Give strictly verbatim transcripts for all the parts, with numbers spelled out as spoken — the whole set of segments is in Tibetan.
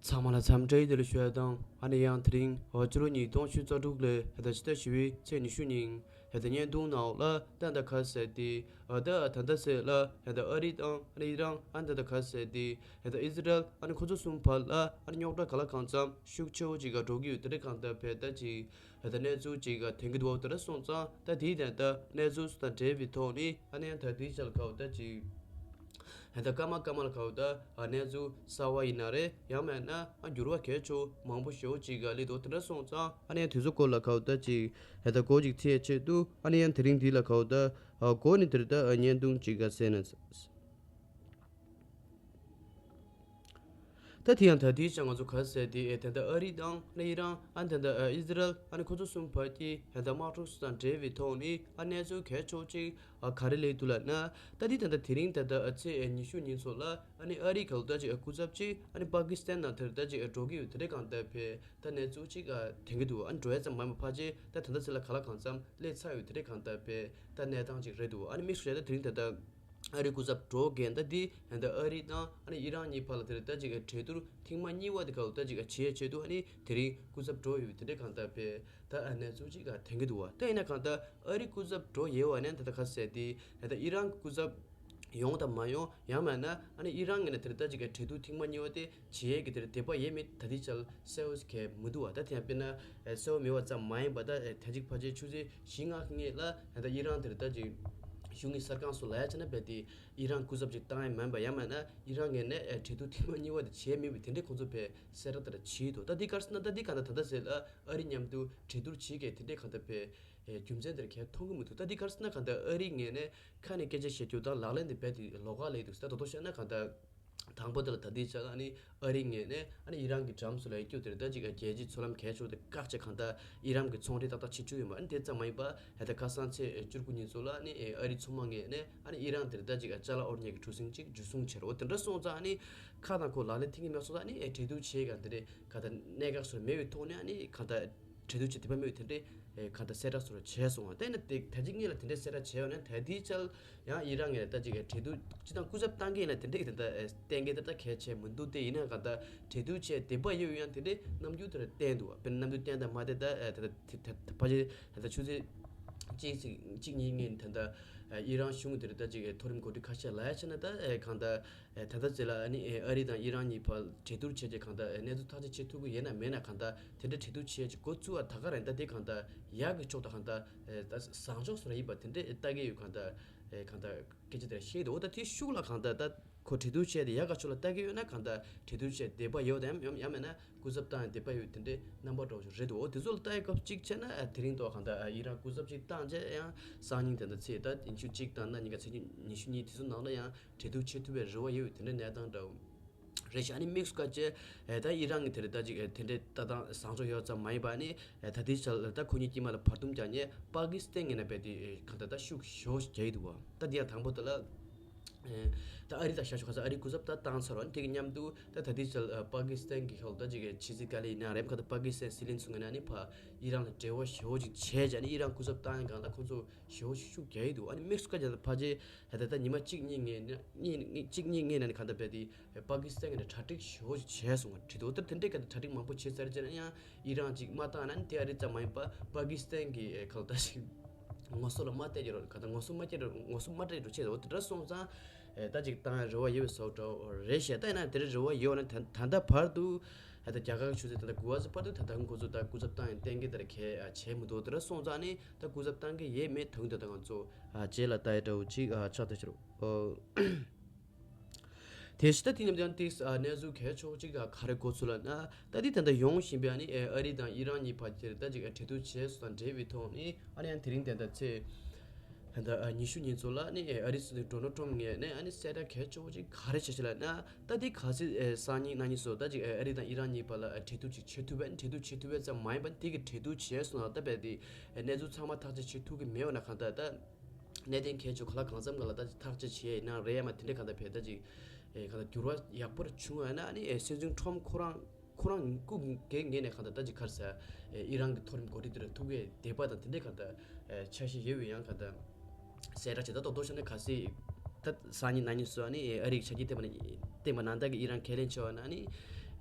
ཚང་མ་ལ་འཚམས་འདྲི་བདེ་ལེགས་ཞུ་ཡ་དང་། ཨ་ནི་ཡང་དེ་རིང་ཕྱི་ལོ་ཉིས་སྟོང་ཉི་ཤུ་རྩ་དྲུག་ལོའི་ཕྱི་ཟླ་བཞི་པའི་ཚེས་ཉི་ཤུ་ཉིན་བརྙན་ཐུང་ནང་ལ་ད་ལྟ་ག་ཟེར་ཏེ་ད་ད་ལྟ་ཟེར་ལ་ད་ལྟ་ཨ་རི་དང་ཨ་ནི་ཨི་རན་ཨ་ནི་ད་ལྟ་ག་ཟེར་ཏེ་ད་ལྟ་ཨི་ཟི་རལ་ཨ་ནི་ཁོ་ཚོ་གསུམ་བར་ལ་ཨ་ནི་རྙོག་དྲ་ག་ལ་གང་འཚམ་ཤུགས་ཆེ་བོ་ཅིག་ག་འགྲོ་གི་ཡོད། དེ་འདྲ་གང་ལྟར་བས་ད་ཅིག་ད་ལྟ་གནས་ཚུལ་ཅིག་ག་ཐོན་གི་འདུག་བ། དེ་འདྲ་སོང་ཙང་ད་དེའི་ད་ལྟ་གནས་ཚུལ་དང་འབྲེལ་བའི་ཐོག་ནས་ཨ་ནི་ཡང་ད་དེའི་ཆ་ལ་ག་བ་ད་ཅིག་ད་ལྟ་སྐར་མ་སྐར་མ་ལ་ག་བ་ད་གནས་ཚུལ་གསར་བ་ཡིན་ན་རེད། ཡང་མིན་ན་འགྱུར་བ་གལ་ཆེ་བོ་མང་པོ་ཞེ་བོ་ཅིག་ག་སླེབས་འདུག། དེ་འདྲ་སོང་ཙང་ཨ་ནི་ཡང་དེ་ཚོ་སྐོར་ལ་ག་བ་ད་ཅིག་ད་ལྟ་གོ་ཅིག་ཚེས་ཆེད་དུ་ཨ་ནི་ཡང་དེ་རིང་འདི་ལ་ག་བ་ད་གོ་ནི་དེར་ད་བརྙན་ཐུང་ཅིག་ག་གསན་ན། ད་དེ་ཡང་ད་དེའི་ཆ་ང་ཚོ་ག་ཟེར་དེ་ད་ལྟ་ཨ་རི་དང་ཨི་རན་ཨ་ནི་ད་ལྟ་ཨི་ཟི་རལ་ཨ་ནི་ཁོ་ཚོ་གསུམ་བར་གྱི་ད་ལྟ་དམག་འཁྲུག་སོགས་དང་འབྲེལ་བའི་ཐོག་ནས་ཨ་གནས་ཚུལ་གལ་ཆེ་བོ་ཅིག་ཨ་ག་རེ་སླེབས་འདུག་ལབ་ན། ད་དེ་ད་ལྟ་དེ་རིང་ད་ལྟ་ཨ་ཚེས་ཉི་ཤུ་ཉིན་ཚོ་ལ་ཨ་ནི་ཨ་རི་ག་ལ་ད་ཅིག་ཨ་སྐུ་ཚབ་ཅིག་ཨ་ནི་པ་ཀི་སི་ཐན་ནང་དེར་ད་ཅིག་ཨ་འགྲོ་གི་ཡོད། དེ་འདྲ་གང་ལྟར་བས་ད་གནས་ཚུལ་ཅིག་ཨ་ཐོན་གི་འདུག། ཨ་ནི་འགྲོ་ཡ་ཙམ་མ་ཡིན་པ་ཕལ་ཆེར་ད་ད་ལྟ་ཚེ་ལ་ག་ལ་གང་འཚམ་སླེབས་ཚར་ཡོད། དེ་འདྲ་གང་ལྟར་བས་ད་གནས་སྟངས་ཅིག་རེད་འདུག། ཨ་ནི་དམིགས་སུ་བྱས་ད་དེ་རིང་ད་ལྟ་ཨ་རི་སྐུ་ཚབ་འགྲོ་མཁན་ད་འདི་ད་ལྟ་ཨ་རི་དང་ཨ་ནི་ཨི་རན་གཉིས་བར་ལ་དེར་ད་ཅིག་གྲོས་བསྡུར་ཐེངས་མ་གཉིས་པ་དེ་ག་ལ་ད་ཅིག་བྱེད་ཆེད་དུ་ཨ་ནི་དེ་རིང་སྐུ་ཚབ་འགྲོ་ཡོད། དེ་འདྲ་གང་ལྟར་བས་ད་གནས་ཚུལ་ཅིག་ཐོན་གི་འདུག་བ། ད་ཡིན་ན་གང་ལྟར་ཨ་རི་སྐུ་ཚབ་འགྲོ་ཡོད་བ་ནས་ད་ལྟ་ག་ཟེར་དེ་ད་ལྟ་ཨི་རན་གྱི་སྐུ་ཚབ་ཡོང་དང་མ་ཡོང་། ཡང་མིན་ན་ཨ་ནི་ཨི་རན་ངོས་ནས་དེར་ད་ཅིག་གྲོས་བསྡུར་ཐེངས་མ་གཉིས་པ་དེ་བྱེད་ཡས་ཀྱི་དེར་དད་པ་ཡོད་མེད་ད་ལྟའི་ཆར་གསལ་བོ་གང་མི་འདུག་བ། ད་དེ་ཡང་དཔེར་ན་གསལ་བོ་མེད་པ་ཙམ་མ་ཡིན་པ་ད་ད་ཅིག་ཕལ་ཆེར་ཆུ་ཚོད་བཞི་ལྔ་སྔོན་ལ་ད་ཨི་རན་དེར་ད་ཅིག་གཞུང་གི་གསར་ཁང་སོགས་ལ་ཡ་བྱས་ན་བས་དེ་ཨི་རན་སྐུ་ཚབ་ཅིག་བཏང་ཡས་མིན་པ། ཡང་མིན་ན་ཨི་རན་ངོས་ནས་གྲོས་བསྡུར་ཐེངས་མ་གཉིས་པ་དེ་བྱས་མེད་པའི་དེ་འདྲའི་ཁོང་ཚོ་བས་གསལ་བསྒྲགས་དེ་འདྲ་བྱས་འདུག། ད་འདི་ག་རེ་ཟེར་ན་ད་འདི་གང་ལྟར་ད་ལྟ་ཟེར་ལ་ཨ་རི་མཉམ་དུ་གྲོས་བསྡུར་བྱེད་མཁན་དེ་འདྲའི་གང་ལྟར་བས་རྒྱུ་མཚན་དེར་གང་མཐོང་གི་མི་འདུག། ད་འདི་ག་རེ་ཟེར་ན་གང་ལྟར་ཨ་རི་ངོས་ནས་ཁ་ནས་སྐད་ཆ་བཤད་རྒྱུ་དང་ལག་ལེན་དེ་རྦད་དེ་ལོགས་ཀ་ལ་ཡོད་འདུག་ཟེར། ད་དོ་དོ་བཤད་ན་གང་ལྟར་དང་པོ་དེ་ལ་ད་ལྟའི་ཆ་ལ་ཨ་ནི་ཨ་རི་ངོས་ནས་ཨ་ནི་ཨི་རན་གྱི་འགྲམ་སོགས་ལ་ཡོད་རྒྱུ་དེར་ད་ཅིག་རྒྱལ་སྤྱིའི་མཚོ་ལམ་གལ་ཆེ་བ་དེ་བཀག་བྱས་གང་ལྟར་ཨི་རན་གྱི་ཚོང་འབྲེལ་ཏག་ཏག་བྱེད་བཅུག་ཡོད་མ། ཨ་ནི་དེ་ཙམ་མ་ཡིན་པ་ད་ལྟ་ཁ་སང་ཚེས་བཅུ་དགུ་ཉིན་ཚོ་ལ་ཨ་ནི་ཨ་རི་མཚོ་དམག་ངོས་ནས་ཨ་ནི་ཨི་རན་དེར་ད་ཅིག་ཅ་ལག་དབོར་མཁན་གྱི་གྲུ་གཟིངས་ཅིག་འཇུ་བཟུང་བྱས་རོ། དེ་འདྲ་སོང་ཙང་ཨ་ནི་ཁ་དང་ཁོ་ལག་ལེན་ཐིག་གི་མེད་སོང་ཙང་ཨ་ནི་གྲོས་བསྡུར་བྱེད་གང་དེ་རེད། གང་ལྟར་གནད་འགག་སོགས་མེད་པའི་ཐོག་ནས་ཨ་ནི་གང་ལྟར་གྲོས་བསྡུར་བྱེད་འདོད་པ་མེད་པའི་དེ་འདྲའི་གང་ལྟར་གསལ་བསྒྲགས་སོགས་བྱས་སོང་བ། དེ་ནི་དེ་ད་ཅིག་སྔོན་ལ་དེ་འདྲའི་གསལ་བསྒྲགས་བྱས་ཡོད་ན་ད་ལྟའི་ཆར་ཡང་ཨི་རན་ངོས་ནས་ད་ཅིག་གྲོས་བསྡུར་སྤྱི་བཏང་སྐུ་ཚབ་བཏང་གི་ཡིན་ན་དེ་འདྲའི་དེ་འདྲ་གཏན་འཁེལ་དེ་འདྲ་གལ་ཆེ་མི་འདུག། དེ་ཡིན་ན་གང་ལྟར་གྲོས་བསྡུར་བྱས་འདོད་པ་ཡོད་ཡང་དེ་འདྲའི་རྣམ་འགྱུར་དེ་འདྲ་བསྟན་འདུག་བ། དཔེར་ན་རྣམ་འགྱུར་བསྟན་དང་མ་བསྟན་ད་ད་ད་ད་ཕལ་ཆེར་ད་ད་ཆུ་ཚོད་གཅིག་ཙམ་གཅིག་གཉིས་སྔོན་ད་ད་ཨི་རན་གཞུང་དེ་འདྲ་ད་ཅིག་མཐོ་རིམ་འགོ་ཁྲིད་ཁ་ཤས་ལ་ཡ་བྱས་ན་ད་གང་ལྟར། ད་ལྟ་ཚེ་ལ་ཨ་ནི་ཨ་རི་དང་ཨི་རན་གཉིས་བར་གྲོས་བསྡུར་བྱས་རྗེས་གང་ལྟར་གནས་ཚུལ་ཐག་གཅོད་བྱེད་ཐུབ་ཀྱི་ཡོད་ན་མེད་ན་གང་ལྟར་དེ་འདྲ་གྲོས་བསྡུར་བྱས་རྗེས་འགོ་བཙུགས་པ་ད་ག་རང་ད་དེ་གང་ལྟར་ཡག་གི་ཕྱོགས་དང་གང་ལྟར་ད་བཟང་ཕྱོགས་སུ་ར་ཡིན་པ་དེ་འདྲ་ལྟ་གི་ཡོད། གང་ལྟར་གང་ལྟར་སྐད་ཆ་དེ་འདྲ་བཤད་འདུག། འོ་ད་དེ་ཤུགས་ལ་གང་ལྟར་ད་ཁོ་གྲོས་བསྡུར་བྱས་ཏེ་ཡག་ག་ཕྱོགས་ལ་ལྟ་གི་ཡོད་ན་གང་ལྟར་གྲོས་བསྡུར་བྱས་འདོད་པ་ཡོད་དམ་ཡང་ཡང་མེད་ན་སྐུ་ཚབ་བཏང་ཡང་འདོད་པ་ཡོད་དེ་འདྲའི་རྣམ་པ་འདྲ་བོ་ཞིག་རེད་འདུག། འོ་དེ་ཚོ་ལ་ལྟ་ཡི་སྐབས་གཅིག་བྱས་ན་དེ་རིང་ཐོག་གང་ལྟར་ཨི་རན་སྐུ་ཚབ་ཅིག་བཏང་རྗེས་ཡང་སང་ཉིན་དེ་འདྲ་ཚེས་ད་ཉི་ཤུ་གཅིག་དང་ན་ཉིན་ག་ཚེས་ཉི་ཤུ་གཉིས་དེ་ཚོ་ནང་ལ་ཡང་གྲོས་བསྡུར་བྱེད་ཐུབ་པའི་རེ་བ་ཡོད་པའི་དེ་འདྲའི་གནས་སྟངས་འདྲ་བོ་རེད་ཤག། ཨ་ནི་དམིགས་སུ་བཀར་བྱས་ད་ཨི་རན་གྱི་དེ་རེད་ད་ཅིག་དེ་འདྲའི་ལྟ་སྟངས་བཟང་ཕྱོགས་ཡོད་ཙམ་མ་ཡིན་པ་ཨ་ནི་ད་ལྟའི་ཆར་ད་ཁོ་གཉིས་དཀྱིལ་མ་ལ་བར་འདུམ་རྒྱག་མཁན་པ་ཀི་སི་ཐན་ངོས་ནས་རྦད་དེ་གང་ལྟར་ད་ཤུགས་ཞེ་པོ་ཞིག་རྒྱག་གི་འདུག་བ། ད་འདི་ཡང་དང་པོ་དེ་ལ་ད་ཨ་རི་དང་ཤར་ཕྱོགས་ཁ་སང་ཨ་རི་སྐུ་ཚབ་ད་བཏང་ཚར་བ་ཨ་ནི་དེ་གི་མཉམ་དུ་ད་ད་ལྟའི་ཆར་པ་ཀི་སི་ཐན་གྱི་ཁ་ལ་ད་ཅིག་ཕྱི་སྲིད་བཀའ་བློན་ཡིན་ན་རེད་གང་ལྟར་པ་ཀི་སི་ཐན་སྲིད་བློན་ཚོ་ངོས་ནས་ཨ་ནི་ཕར་ཨི་རན་ལ་འབྲེལ་བ་ཞེ་པོ་ཅིག་བྱས་བྱས་ཨ་ནི་ཨི་རན་སྐུ་ཚབ་བཏང་ཡས་སྒང་ལ་ཁོང་ཚོ་ཞེ་པོ་ཅིག་ཤུགས་རྒྱག་གི་འདུག། ཨ་ནི་དམིགས་སུ་བཀར་བྱས་ན་ཕལ་ཆེར་ད་ལྟ་ཉི་མ་གཅིག་གཉིས་སྔོན་ནས་གཉིས་གཅིག་གཉིས་སྔོན་ནས་ནི་གང་ལྟར་རྦད་དེ་པ་ཀི་སི་ཐན་གྱི་གྲ་སྒྲིག་ཞེ་པོ་ཅིག་བྱས་སོང་བ་རེད་འདུག། དེ་དེ་འདྲའི་ག་གྲ་སྒྲིག་མང་པོ་བྱས་ཚར་རྗེས་ན་ཡང་ཨི་རན་ཅིག་མ་བཏང་ན་ནི་དེ་ཨ་རི་ཙམ་མ་ཡིན་པ་པ་ཀི་སི་ཐན་གྱི་ག་ལ་ད་ཞིག་ངོ་སོ་ལ་མ་བལྟས་ཀྱི་རོགས་ག་ད་ངོ་སོ་མ་བལྟས་རོགས་ངོ་སོ་མ་བལྟས་རོགས་བྱས་འོ་དེ་འདྲ་སོང་ཙང་ད་ཅིག་བཏང་ཡ་རེ་བ་ཡོད་པའི་བཟོ་འདྲ་རེད་ཤག། ད་ཡིན་ན་དེ་འདྲ་རེ་བ་ཡོད་ན་ད་ད་ལྟ་བར་དུ་ད་ལྟ་རྒྱ་གར་གྱི་ཆུ་ཚོད་ད་ལྟ་དགུ་པ་ཙམ་བར་དུ་ད་ལྟ་ཁོང་ཚོ་ད་སྐུ་ཚབ་བཏང་ཡ་གཏན་འཁེལ་དེ་འདྲ་གལ་བྱས་མི་འདུག། དེ་འདྲ་སོང་ཙང་ནི། ད་སྐུ་ཚབ་བཏང་གི་ཡོད་མེད་དོན་དག་ད་ང་ཚོ་ཨ་རྗེས་ལ་ལྟ་ཡ་འདྲ་བོ་ཅིག་ཨ་ཆགས་ཐུབ་ཤག་རོ། ཨོ། དེ་ཕྱི་ད་དེ་ནས་ཀྱང་ཏིག་ཨ་གནས་ཚུལ་གལ་ཆེ་བོ་ཅིག་ག་ག་རེ་གོ་ཚུལ་ལབ་ན། ད་དེ་ད་ལྟ་ཡོང་བཞིན་པའི་ཨ་ནི་ཨ་རི་དང་ཨི་རན་གཉིས་བར་གྱི་ད་ཅིག་ཨ་གྲོས་བསྡུར་བྱས་སོང་དང་འབྲེལ་བའི་ཐོག་ནས་ཨ་ནི་ཡང་དེ་རིང་ད་ལྟ་ཚེས་ད་ལྟ་ཨ་ཉི་ཤུ་ཉིན་ཚོ་ལ་ནི་ཨ་རི་སྲིད་འཛིན་ཌོ་ནལ་ཊམ་ངོས་ནས་ཨ་ནི་གསལ་བསྒྲགས་གལ་ཆེ་བོ་ཅིག་ག་རེ་བྱས་ཤག་ལབ་ན། ད་དེ་ག་ཚོད་ཨེ་སང་ཉིན་གནངས་ཉིན་སོགས་ད་ཅིག་ཨེ་ཨ་རི་དང་ཨི་རན་གཉིས་བར་ལ་ཨེ་གྲོས་བསྡུར་ཅིག་བྱེད་ཐུབ་པ་ཨེ་གྲོས་བསྡུར་བྱེད་ཐུབ་པ་ཙམ་མ་ཡིན་པ་དེ་གི་གྲོས་བསྡུར་བྱས་སོང་ལ་ད་རྦད་དེ་ཨེ་གནས་ཚུལ་ཚང་མ་ཐག་གཅོད་བྱེད་ཐུབ་ཀྱི་མེད་པ་ན་གང་ལྟར་ད་གནད་དོན་གལ་ཆེ་ག་ལ་གང་འཚམ་ག་ལ་ད་ཅིག་ཐག་གཅོད་བྱས་ཡིན་ན་རེད་ཡ་མ་དེ་འདྲ་གང་ལྟར་བས་ད་ཅིག་ཨེ་གང་ལྟར་འགྱུར་བ་ཡག་པོ་ར་བྱུང་བ་ཡིན་ན་ཨ་ནི་ཨེ་སྲིད་འཛིན་ཊམ་ཁོ་རང་ཁོ་རང་སྐུ་སྒེར་ངོས་ནས་གང་ལྟར་ད་ཅིག་ག་རེ་ཟེར་ཨེ་ཨི་རན་གྱི་མཐོ་རིམ་འགོ་ཁྲིད་དེ་ལ་ཐུག་གི་དད་པ་དང་དེ་འདྲའི་གང་ལྟར་ཨེ་འཆར་གཞི་ཡོད་པའི་ཡང་གང་ལྟར། གསལ་བསྒྲགས་བྱས། ད་རྡོག་རྡོག་བཤད་ན་གལ་སྲིད་ད་སང་ཉིན་གནངས་ཉིན་སོགས་ནི་ཨ་རིའི་ཆ་རྐྱེན་བསྟན་པ་ན་བསྟན་པ་ནང་ལྟར་གྱི་ཨི་རན་ཁས་ལེན་བྱས་པ་ན་ནི་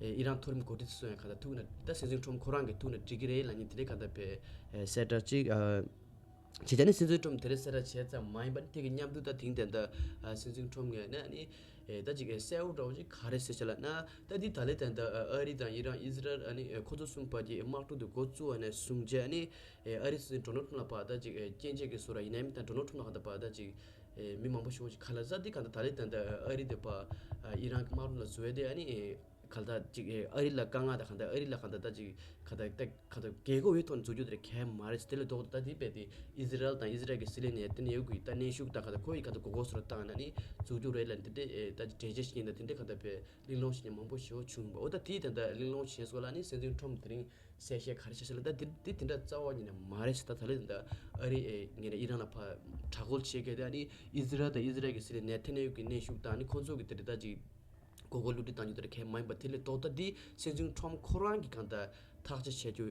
ཨི་རན་མཐོ་རིམ་འགོ་ཁྲིད་ཚོ་ཡང་གང་ལྟར་ཐུག་ན་ད་སྲིད་འཛིན་ཁྲོམ་ཁོ་རང་གི་ཐུག་ན་འགྲིག་གི་རེད་ལབ་མཁན་དེ་འདྲའི་གང་ལྟར་བས་གསལ་བསྒྲགས་ཅིག་བྱས་ཙང་ནི་སྲིད་འཛིན་ཁྲོམ་དེ་འདྲའི་གསལ་བསྒྲགས་བྱས་ཙམ་མ་ཡིན་པར་དེ་གི་མཉམ་དུ་ད་དེང་དེ་འདྲ་སྲིད་འཛིན་ཁྲོམ་ངོས་ནས་ནི་ད་ཅིག་གསལ་བོ་འདྲ་བོ་ཅིག་ག་རེ་ཟེར་བྱས་ལབ་ན། ད་འདི་ད་ལས་དེ་འདྲ་ཨ་རི་དང་ཨི་རན་ཨི་ཟི་རལ་ཨ་ནི་ཁོ་ཚོ་གསུམ་བར་གྱི་དམག་འཁྲུག་དེ་འགོ་བཙུགས་པ་ནས་བཟུང་བྱས་ཨ་ནི་ཨ་རི་སྲིད་འཛིན་ཌོ་ནལ་ཁྲོམ་ལ་ཕར་ད་ཅིག་སྐྱོན་བརྗོད་ཀྱི་བཟོ་འདྲ་ཡིན་ནའི་མིན་ད་ཌོ་ནལ་ཁྲོམ་ལ་གང་ལྟར་ཕར་ད་ཅིག་ཨེ་མི་མང་པོ་ཞེ་པོ་ཅིག་ཁ་ལག་ཟ་དེ་གང་ལྟར་ད་ལས་དེ་འདྲ་ཨ་རི་དེ་ཕར་ཨ་ཨི་རན་གྱི་དམག་འཁྲུག་ལ་བཟོས་ཏེ་ཨ་ནི་གང་ལྟར་ཅིག་ཨེ་ཨ་རི་ལ་དཀའ་ངལ་དང་གང་ལྟར་ཨ་རི་ལ་གང་ལྟར་ད་ཅིག་གང་ལྟར་ད་གང་ལྟར་རྒྱལ་ཁབ་ཡོད་ཐོག་ནས་འཛུགས་རྒྱུ་དེ་གལ་མ་རེད་ཟེར། དེ་ལས་ལྡོག་ད་དེ་རྦད་དེ་ཨི་ཟི་རལ་དང་ཨི་ཟི་རལ་གྱི་སྲིད་བློན་ནེ་ཐན་ཡ་ཧུ་གི་ད་གནོན་ཤུགས་དང་གང་ལྟར་ཁོ་ཡི་གང་ལྟར་མགོ་སྐོར་བཟོ་འདྲ་བཏང་ན་ནི་འཛུགས་རྒྱུ་རེད་ལབ་དེ་འདྲ་ཨེ་ད་ཅིག་འགྲེལ་བཤད་ཞིག་ཡིན་ན་དེ་འདྲ་གང་ལྟར་བས་གླེང་སློང་བྱེད་མཁན་མང་པོ་ཞེ་པོ་བྱུང་བ། འོ་ད་དེའི་དེ་འདྲ་གླེང་སློང་བྱས་སྐོར་ལ་ནི་སྲིད་འཛིན་ཁྲོམ་དེ་རིང་གསལ་བཤད་ག་རེ་བྱས་ཤག་ལབ་ན། ད་དེ་དེ་དེ་འདྲ་རྩ་བ་ཉིད་ནས་མ་རེད་ཟེར། ད་ད་ལས་དེ་འདྲ་ཨ་རི་ཨེ་ངས་ནས་ཨི་རན་ལ་ཕར་དྲག་རྒོལ་བྱེད་མཁན་དེ་ཨ་ནི་ཨི་ཟི་རལ་དང་ཨི་ཟི་རལ་གྱི་སྲིད་བློན་ནེ་ཐན་ཡ་ཧུ་གི་གནོན་ཤུགས་དང་ཨ་ནི་ཁོང་ཚོ་གི་དེ་འདྲ་ད་ཅིག་མགོ་སྐོར་བསླུ་བྲིད་བཏང་རྒྱུ་དེ་འདྲ་གལ་མ་ཡིན་པ། དེ་ལས་ལྡོག་ད་དེ་སྲིད་འཛིན་ཁྲོམ་ཁོ་རང་གི་གང་ལྟར་ཐག་གཅོད་བྱེད་རྒྱུ་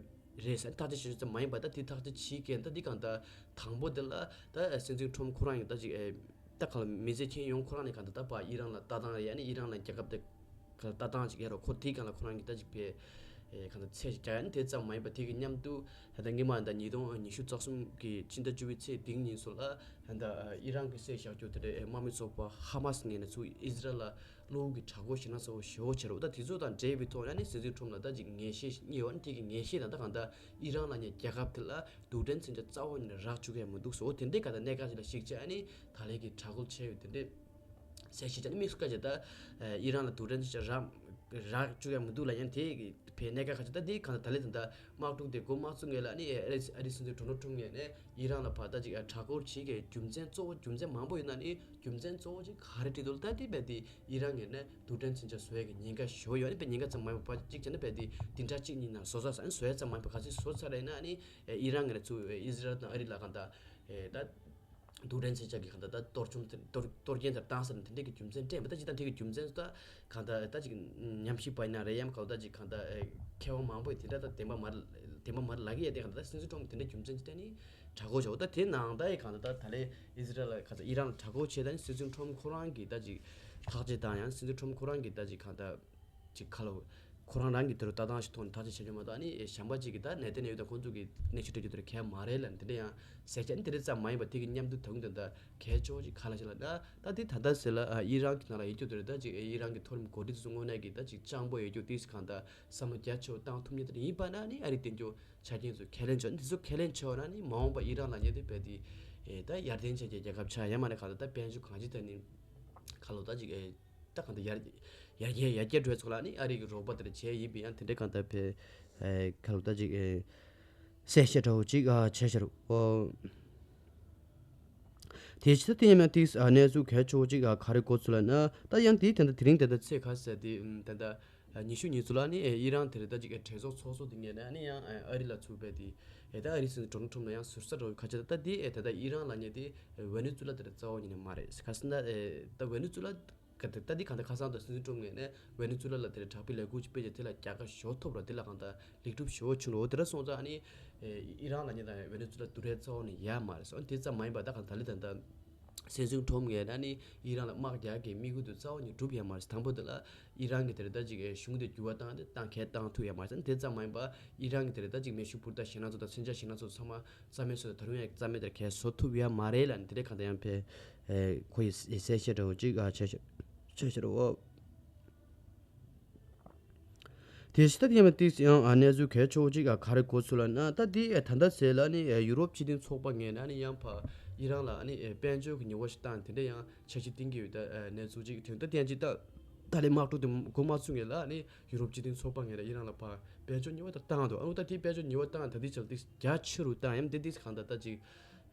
རེད་ཟེར། ཐག་གཅོད་བྱེད་རྒྱུ་ཙམ་མ་ཡིན་པ་ད་དེ་ཐག་གཅོད་བྱེད་མཁན་ད་དེ་གང་ལྟར་དང་པོ་དེ་ལ་ད་སྲིད་འཛིན་ཁྲོམ་ཁོ་རང་གི་ད་ཅིག་ཨེ་ད་གང་ལ་མི་ཚེ་ཁྱེར་ཡོང་ཁོ་རང་ནས་གང་ལྟར་ད་ཕར་ཨི་རན་ལ་ལྟ་སྟངས་རེད། ཨ་ནི་ཨི་རན་ལ་རྒྱལ་ཁབ་དེ་གང་ལ་ལྟ་སྟངས་ཅིག་ཡོད་རེད། ཁོ་དེའི་སྒང་ལ་ཁོ་རང་གི་ད་ཅིག་ཕར་ཨེ་གང་ལྟར་ཚད་ཅིག་རྒྱག་ཡ་ནི་དེ་ཙམ་མ་ཡིན་པ་དེ་གི་མཉམ་དུ་ད་ལྟ་སྔོན་མ་ད་ཉིས་སྟོང་ཉི་ཤུ་རྩ་གསུམ་གི་ཕྱི་ཟླ་བཅུ་པའི་ཚེས་བདུན་ཉིན་སུ་ལ་ད་ཨི་རན་གྱི་སྲས་བཞག་རྒྱུ་དེ་འདྲ་དམག་མི་ཚོགས་པ་ཧ་མ་སི་ངོས་ནས་ཚུར་ཨི་ཟི་རལ་ལ་གློ་བུར་གྱི་དྲག་རྒོལ་ཞེད་སྣང་ཚ་བོ་ཞེ་པོ་བྱས་རེད། འོ་ད་དེ་ཚོ་དང་འབྲེལ་བའི་ཐོག་ནས་ནི་སྲིད་འཛིན་ཁྲོམ་ལ་ད་ཅིག་ངེས་ཤེས་རྙེད་པ་ནི་དེ་གི་ངེས་ཤེས་དང་ད་གང་ལྟར་ཨི་རན་ལབ་མཁན་རྒྱལ་ཁབ་དེ་ལ་རྡུལ་ཕྲན་མཚོན་ཆ་རྩ་བ་ཉིད་ནས་རག་བཅུག་གི་ཡོད་མི་འདུག་ཟེར། འོ་དེ་འདྲའི་ག་ད་གནད་འགག་ཅིག་ལ་གཞིགས་བྱས་ཨ་ནི་ད་ལན་གྱི་དྲག་རྒོལ་བྱས་ཡོད་དེ་འདྲའི་གསལ་བཤད་བྱས་ནས་དམིགས་སུ་བཀར་བྱས་ད་ཨི་རན་ལ་རྡུལ་ཕྲན་མཚོན་ཆ་རག་རག་བཅུག་ཡ་མི་འདུག་ལབ་ཡང་དེ་གི་བའི་གནད་འགག་ཁ་ཆེ། ད་དེ་གང་ད་ལས་ད་ལྟ་དམག་འཁྲུག་དེ་འགོ་མ་བཙུགས་སྔོན་ལ་ནི་ཨ་རི་ཨ་རི་སྲིད་འཛིན་ཌོ་ནལ་ཁྲོམ་ངོས་ནས་ཨི་རན་ལ་ཕར་ད་ཅིག་དྲག་རྒོལ་བྱེད་མཁན་རྒྱུ་མཚན་གཙོ་བོ་རྒྱུ་མཚན་མང་པོ་ཡོད་ན་ནི་རྒྱུ་མཚན་གཙོ་བོ་ཅིག་ག་རེ་བྲིས་འདུག་ད་དེ་རྦད་དེ་ཨི་རན་ངོས་ནས་རྡུལ་ཕྲན་མཚོན་ཆ་བཟོ་ཡ་གི་ཉེན་ཁ་ཞེ་པོ་ཡོད། ཨ་ནི་རྦད་ཉེན་ཁ་ཙམ་མ་ཡིན་པ་ཕར་གཅིག་བྱས་ན་རྦད་དེ་བདུན་ཕྲག་གཅིག་གཉིས་ནང་བཟོ་ཚར་ས་ཨ་ནི་བཟོ་ཡ་ཙམ་མ་ཡིན་པ་ག་ཚོད་བཟོ་ཚར་རེད་ན་ཨ་ནི་ཨི་རན་ངོས་ནས་ཚུར་ཨི་ཟི་རལ་དང་ཨ་རི་ལ་གང་ད་ད། རྡུལ་ཕྲན་མཚོན་ཆ་གི་གང་ལྟར་ད་གཏོར་བཅོམ་དེ་གཏོར་གཏོར་སྐྱོན་དེ་བཏང་ས་ནས་དེ་འདྲས་ཀྱི་རྒྱུ་མཚན་སྤྲད་མེད། ད་ཅི་ད་འདྲས་ཀྱི་རྒྱུ་མཚན་ད་གང་ལྟར་ད་ཅིག་ཉམས་ཞིབ་པ་ཡིན་ན་རེད་ཡམ་གང་ལྟར་ཅིག་གང་ལྟར་མཁས་དབང་མང་པོས་དེ་འདྲ་ད་བདེན་པ་མ་རེད་བདེན་པ་མ་རེད་ལབ་ཀྱི་ཡོད། དེ་གང་ལྟར་སྲིད་འཛིན་ཁྲོམ་དེ་འདྲས་རྒྱུ་མཚན་ཅི་སྤྲད་ནི་དྲག་རྒོལ་བྱ་བ་ད་དེ་ནང་ད་ཡི་གང་ལྟར་ད་ད་ལས་ཨི་ཟི་རལ་ལ་གང་ལྟར་ཨི་རན་ལ་དྲག་རྒོལ་བྱས་ད་ནི་སྲིད་འཛིན་ཁྲོམ་ཁོ་རང་གི་ད་ཅིག་ཐག་གཅོད་དང་ཡང་སྲིད་འཛིན་ཁྲོམ་ཁོ་རང་གི་ད་ཅིག་གང་ལྟར། ཅིག་ཁ་ལོ། ཁོ་རང་རང་གི་དེ་རུ་ལྟ་སྟངས་ཤིག་ཐོག་ནས་ཐག་གཅོད་བྱེད་རྒྱུ་མ་གཏོགས་ཨ་ནི་གཞན་པ་ཅིག་གིས་ད་ནེ་ཐན་ཡ་ཧུ་དང་ཁོང་ཚོ་གི་གནས་ཚུལ་སྤྲད་རྒྱུ་དེ་རུ་གལ་མ་རེད་ལབ་ནས་དེ་འདྲ་ཡང་ཟེར་བྱས་ཨ་ནི་དེ་རིགས་ཙམ་མ་ཡིན་པ་དེ་གི་མཉམ་དུ་ད་གུང་དེ་འདྲ་གལ་ཆེ་བོ་ཅིག་ག་ལ་ཞིག་ལབ་ན་ད་དེ་ད་ལྟ་ཟེར་ལ་ཨི་རན་གི་ནང་ལ་ཡོད་རྒྱུ་དེ་རུ་ད་ཅིག་ཨི་རན་གི་མཐོ་རིམ་འགོ་ཁྲིད་ཚོ་དངོས་གནས་ཀྱི་ད་ཅིག་སྤྱང་པོ་ཡོད་རྒྱུ་དེ་གང་ལྟར་བསམ་བློ་རྒྱ་ཆེ་བོ་བཏང་ཐུབ་མཁན་དེ་ཡིན་པ་ན་ཨ་ནི་ཨ་རི་དེ་འགྱོ་ཆ་རྐྱེན་ཚོ་ཁས་ལེན་བྱོས་ཨ་ནི་དེ་ཚོ་ཁས་ལེན་བྱས་པ་ན་ཨ་ནི་མ་འོངས་པ་ཨི་རན་ལབ་མཁན་དེ་རྦད་དེ་ད་ཡར་ལྡན་ཆེ་གི་རྒྱལ་ཁབ་ཆགས་ཡ་མ་ནས་གང་ལྟར་ད་དཔལ་འབྱོར་གང་ཅི་ཐད་ནས་ག་ལོ་ད་ཅིག་ད་གང་ལྟར་ཡར་ཡར་རྒྱས་ཡར་རྒྱས་འགྲོ་ཚུལ་ལ་ནི་ཨ་རི་གི་རོགས་པ་དེ་འདྲ་བྱས་ཡིན་པས་ཡང་དེ་འདྲའི་གང་ལྟར་བས་ག་ལོ་ད་ཅིག་གསལ་བཤད་འདྲ་བོ་ཅིག་བྱས་ཤར་ཨོ། དེ་ཕྱི་ད་དེ་ཡང་མ་ཏིག་གནས་ཚུལ་གལ་ཆེ་བོ་ཅིག་ག་རེ་གོ་ཚུལ་ལ་ན་ད་ཡང་དེའི་དེ་འདྲ་དེ་རིང་དེ་འདྲ་ཚེས་ཁ་ཟེར་དེ་དེ་འདྲ་ཉི་ཤུ་ཉིན་ཚུལ་ལ་ནི་ཨི་རན་དེ་རེད་ད་ཅིག་གྲོས་ཚོགས་ཚོགས་གཙོ་དེ་ངས་ནས་ནི་ཡང་ཨ་རི་ལ་ཚུར་བས་དེ་ད་ཨ་རི་སྲིད་འཛིན་ཌོ་ནལ་ཁྲོམ་ལ་ཡང་ཟུར་ཟ་འདྲ་བོ་ཁ་ཆེ་ད་ད་དེ་ད་ད་ཨི་རན་ལབ་མཁན་དེ་ཝེ་ནེ་ཛུ་ལ་དེ་རྩ་བ་ཉིད་ནས་མ་རེད་ཁ་སང་ད་ད་ཝེ་ནེ་ཛུ་ལ། ག་དེ་ད་འདི་གང་ལྟར་ཁ་སང་དང་སྲིད་འཛིན་ཁྲོམ་ངོས་ནས་ཝེ་ནེ་ཛུ་ལ་ལ་དེར་དྲག་པོའི་ལས་འགུལ་ཅིག་སྤེལ་རྗེས་དེ་ལ་རྒྱལ་ཁ་ཞོ་ཐོབ་ར་དེ་ལ་གང་ལྟར་ལེགས་གྲུབ་ཞོ་བྱུང་རོ་དེ་ར་སོང་ཙང་ཨ་ནི་ཨི་རན་ལ་ཉེ་དང་ཝེ་ནེ་ཛུ་ལ་དུ་རེ་རྩ་བ་ནས་ཡ་མ་རེད་སོང་དེ་ཙམ་མ་ཡིན་པ་ད་གང་ད་ལི་ད་ད་སྲིད་འཛིན་ཁྲོམ་ངོས་ནས་ཨ་ནི་ཨི་རན་ལ་དམག་རྒྱག་གི་དམིགས་ཡུལ་དུ་རྩ་བ་ནས་གྲུབ་ཡ་མ་རེད། དང་པོ་དེ་ལ་ཨི་རན་གྱི་དེར་ད་ཅིག་གཞུང་དེ་འགྱུར་བ་བཏང་དེ་བཏང་གལ་བཏང་ཐུབ་ཡ་མ་རེད་དེ་ཙམ་མ་ཡིན་པ་ཨི་རན་གྱི་དེར་ད་ཅིག་མེ་ཤུགས་འཕུར་མདའ་ཞེད་སྣང་ཚོ་དང་མཚོན་ཆ་ཞེད་སྣང་ཚོ་ཚང་མ་རྩ་མེད་བཟོས་ད་ད་རུང་ཡང་རྩ་མེད་དེར་གལ་བཟོ་ཐུབ་ཡ་མ་རེད་ལ་ནི་དེ་རེད་གང་ད་ཡང་ཕེ། ཨེ་ཁོ་ཡི་གསལ་བཤད་འདྲ་བོ་ཅིག་ཨ་བྱས་ཤག་བྱས་ཤག་རོ། དེ་ཕྱི་ད་དེ་ཡང་ཏིག་ཡང་ཨ་གནས་ཚུལ་གལ་ཆེ་བོ་ཅིག་ཨ་ག་རེ་གོ་ཚུལ་ལ་ན་ད་དེ་ཨེ་ད་ལྟ་ཟེར་ལ་ནི་ཨེ་ཡུ་རོབ་སྤྱི་མཐུན་ཚོགས་པ་ངོས་ནས་ནི་ཡང་ཕ་ཨི་རན་ལ་ནི་ཨེ་དཔལ་འབྱོར་གྱི་ཉེས་པ་ཞིག་བཏང་དེ་འདྲ་ཡང་འཆར་གཞི་བཏིང་གི་ཡོད་ད་ཨེ་གནས་ཚུལ་ཅིག་དེ་ད་དེ་ཡང་ཅིག་ད་ད་ལས་དམག་འཁྲུག་དེ་འགོ་མ་ཚུགས་ངེས་ལ་ནི་ཡུ་རོབ་སྤྱི་མཐུན་ཚོགས་པ་ངོས་ནས་ཨི་རན་ལ་ཕ་དཔལ་འབྱོར་ཉེས་པ་ད་བཏང་འདུག་ཨ་ནུ་ད་དེ་དཔལ་འབྱོར་ཉེས་པ་བཏང་ད་དེ་ཆ་ལ་ཏིག་རྒྱ་ཆེ་རུ་བཏང་ཡང་དེ་ཏིག་གང་ད་ད་ཅིག་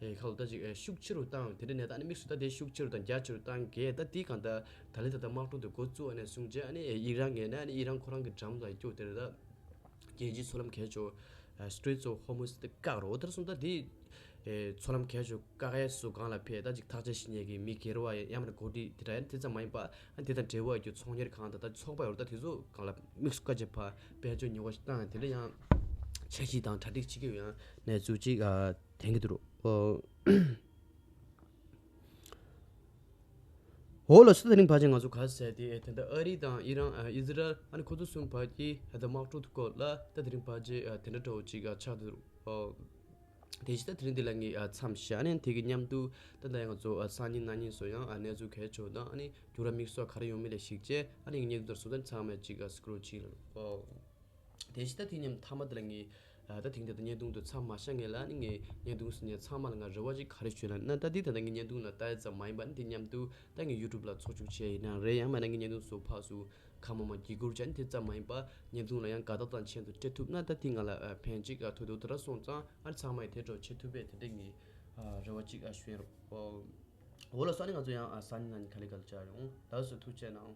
ཨེ་ཁ་ལོ་ད་ཅིག་ཨེ་ཤུགས་ཆེ་རུ་བཏང་དེ་འདྲ་ནས་ད་ནི་དམིགས་སུ་ད་དེ་ཤུགས་ཆེ་རུ་དང་རྒྱ་ཆེ་རུ་བཏང་གས་ད་དེ་གང་ད་ད་ལེ་ད་ད་དམག་འཁྲུག་དེ་འགོ་བཙུགས་ཨ་ནས་བཟུང་རྗེས་ཨ་ནི་ཨེ་ཨི་རན་ངོས་ནས་ཨ་ནི་ཨི་རན་ཁོ་རང་གི་འགྲམ་ལ་སྐྱོ་དེ་རེད་ད་རྒྱལ་སྤྱིའི་མཚོ་ལམ་གས་ཆོ་Straits of Hormuz་དེ་བཀག་རོགས་དེར་སོང་ད་དེ་ཨེ་མཚོ་ལམ་གས་ཆོ་བཀག་ཡས་སུ་གང་ལ་ཕེ་ད་ཅིག་ཐག་གཅོད་ཞིག་ཉེ་གི་མི་སྒེར་བ་ཡ་མ་ན་གོ་སྒྲིག་དེ་འདྲ་ཡང་དེ་ཙམ་མ་ཡིན་པ་ཨ་དེ་དང་འབྲེལ་བ་ཡོད་རྒྱུ་ཚོང་གཉེར་གང་ད་ད་ཚོགས་པ་ཡོད་ད་དེ་ཚོ་གང་ལ་དམིགས་སུ་བཀར་བྱས་ཕ་དཔལ་འབྱོར་ཉེས་པ་ཞིག་བཏང་དེ་འདྲ་ཡང་འཆར་གཞི་དང་གྲ་སྒྲིག་བྱེད་ཀྱི་ཡོད་ཡང་གནས་ཚུལ་ཅིག་ཨ། དེང་གི་འདུག་རོ། ཨོ། འོ་ལགས་སོ། དེ་རིང་ཕལ་ཆེར་ང་ཚོ་ག་རེ་ཟེར་དེ་ད་ལྟ་ཨ་རི་དང་ཨི་རན་ཨ་ཨི་ཟི་རལ་ཨ་ནི་ཁོ་ཚོ་གསུམ་བར་གྱི་ད་ལྟ་དམག་འཁྲུག་གི་སྐོར་ལ་ད་དེ་རིང་ཕལ་ཆེར་ཨ་དེ་འདྲ་འདྲ་བོ་ཅིག་ཨ་ཆགས་འདུག་ཨོ། དེ་བཞིན་ད་དེ་རིང་འདི་ལ་ངས་ཨ་མཚམས་བཞག་ནས་དེ་གི་མཉམ་དུ་ད་ལྟ་ཡང་ང་ཚོ་ཨ་སང་ཉིན་གནངས་ཉིན་སོགས་ཡང་ཨ་གནས་ཚུལ་གལ་ཆེ་བ་དང་ཨ་ནི་འགྱུར་བ་དམིགས་བསལ་ག་རེ་ཡོང་མིན་ལ་གཞིགས་བྱས་ཨ་ནི་ངས་བརྙན་ཐུང་དེ་སོང་ཙང་ཚང་མས་ཅིག་ཨ་སི་ཀོ་རོལ་བྱེད་ལ། ཨོ། དེ་བཞིན་ད་དེ་མཉམ་མཐའ་མ་དེ་ལ་ངས་ཨ་ད་དེང་དེ་ད་བརྙན་ཐུང་དུ་མཚམས་མ་བཞག་ངེས་ལ་ནི་ངས་བརྙན་ཐུང་ཟིན་ནས་ཚང་མ་ལ་ང་རེ་བ་ཅིག་ག་རེ་ཞུ་ན་ན་ད་འདི་ད་ལྟ་ངས་བརྙན་ཐུང་ལ་ལྟ་ཡ་ཙམ་མ་ཡིན་པ་ནི་དེ་མཉམ་དུ་ད་ངས་ཡུ་ཊུབ་ལ་ཚོགས་ཆུང་བྱས་ཡིན་ན་རེད། ཡང་མིན་ན་ངས་བརྙན་ཐུང་བཟོ་ཕར་ཚུར་གང་མང་མང་བརྒྱུད་སྐུར་བྱས་ནི་དེ་ཙམ་མ་ཡིན་པ་བརྙན་ཐུང་ལ་ཡང་དགའ་རྟགས་དང་ཆེད་དུ་སྤྲད་ཐུབ་ན་ད་དེ་ང་ལ་ཕན་ཅིག་ཐོགས་འདུག་དེ་འདྲ་སོང་ཙང་ཨ་ནི་ཚང་མ་ཡིས་དེ་འདྲ་བྱེད་ཐུབ་པས་དེ་འདྲ་ངས་རེ་བ་ཅིག་ཞུ་ཡིན་རོགས། འོ་ལགས་སོ། ཨ་ནི་ང་ཚོ་ཡང་སང་ཉིན་གནངས་ཉིན་ག་ལེ་ག་ལེ་བཅར་ཡོང་། ད་སུ་ཐུགས་རྗེ་གནང་།